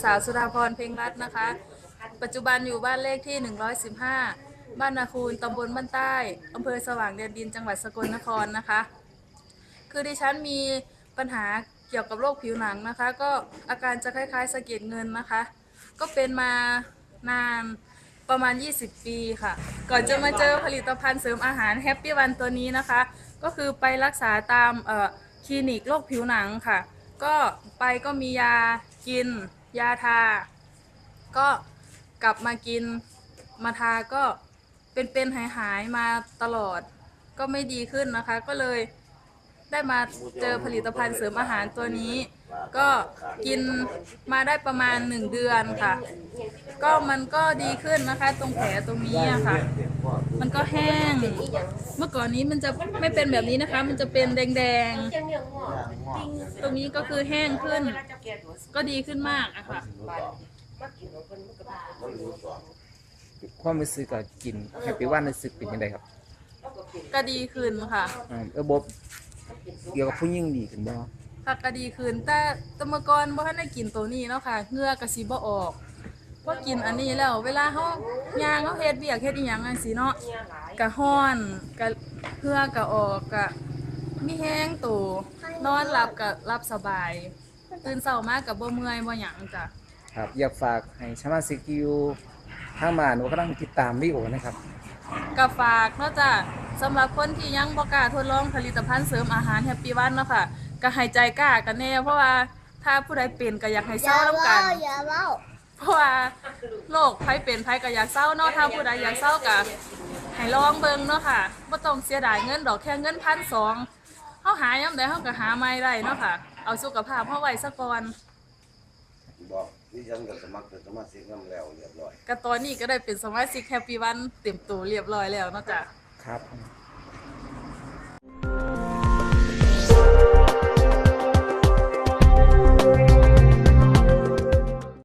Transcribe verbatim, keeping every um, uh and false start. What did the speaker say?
สาวสุดาพร เพ็งรัตน์นะคะ ปัจจุบันอยู่บ้านเลขที่ หนึ่งร้อยสิบห้า บ้านนาคูน ตำบลบ้านใต้ อำเภอสว่างแดนดิน จังหวัดสกลนครนะคะ คือดิฉันมีปัญหาเกี่ยวกับโรคผิวหนังนะคะ ก็อาการจะคล้ายๆสะเก็ดเงินนะคะ ก็เป็นมานานประมาณ ยี่สิบ ปีค่ะ ก่อนจะมาเจอผลิตภัณฑ์เสริมอาหารแฮปปี้วันตัวนี้นะคะ ก็คือไปรักษาตามเอ่อคลินิกโรคผิวหนังค่ะ ก็ไปก็มียากิน ยาทา ก็กลับมากินมาทาก็เป็นเป็นหายหายๆมาตลอด ก็ไม่ดีขึ้นนะคะ ก็เลยได้มาเจอผลิตภัณฑ์เสริมอาหารตัวนี้ ก็กินมาได้ประมาณหนึ่งเดือนค่ะ ก็มันก็ดีขึ้นนะคะ ตรงแผลตรงนี้อะค่ะ มันก็แห้ง เมื่อก่อนนี้มันจะไม่เป็นแบบนี้นะคะ มันจะเป็นแดงๆ ตรงนี้ก็คือแห้งขึ้น ก็ดีขึ้นมากอะค่ะ ความรู้สึกก็กินแฮปปี้วันรู้สึกเป็นยังไงครับ ก็ดีขึ้นค่ะ อืมเออบบเกี่ยวกับผู้หญิงดีขึ้นบ่ ค่ะก็ดีขึ้น แต่แต่เมื่อก่อนบ่ทันได้กินตัวนี้เนาะค่ะ เหงื่อก็สิบ่ออก พอกินอันนี้แล้ว เวลาเฮาย่างเฮาเฮ็ดเวียกเฮ็ดอีหยังจังซี่เนาะ ก็ฮ้อนก็เหงื่อก็ออกก็มีแฮงโต นอนหลับก็หลับสบาย ตื่นเช้ามาก็บ่เมื่อยบ่หยังจ้ะ ครับ อยากฝากให้สมาชิกที่อยู่ทางบ้านว่ากำลังติดตามวิดีโอนะครับ ก็ฝากเนาะจ้ะ สำหรับคนที่ยังบ่กล้าทดลองผลิตภัณฑ์เสริมอาหารแฮปปี้วันเนาะค่ะ ก็ให้ใจกล้ากันแน่ เพราะว่าถ้าผู้ใดเป็นก็อยากให้เซา อย่า นำกั เล่าน อย่าเล่า เพราะว่าโรคไผเป็นไผก็อยากเซาเนาะ ถ้าผู้ใดอยากเซาก็ให้ลองเบิ่งเนาะค่ะ บ่ต้องเสียดายเงินดอก แค่เงินพันสอง เฮาหายามใดเฮาก็หาใหม่ได้เนาะค่ะ เอาสุขภาพเฮาไว้ซะก่อน บอกที่ฉันก็สมัครเป็นสมาชิกนำแล้วเรียบร้อย ก็ตอนนี้ก็ได้เป็นสมาชิกแฮปปี้วันเต็มตัวเรียบร้อยแล้วเนาะจ้ะ ครับ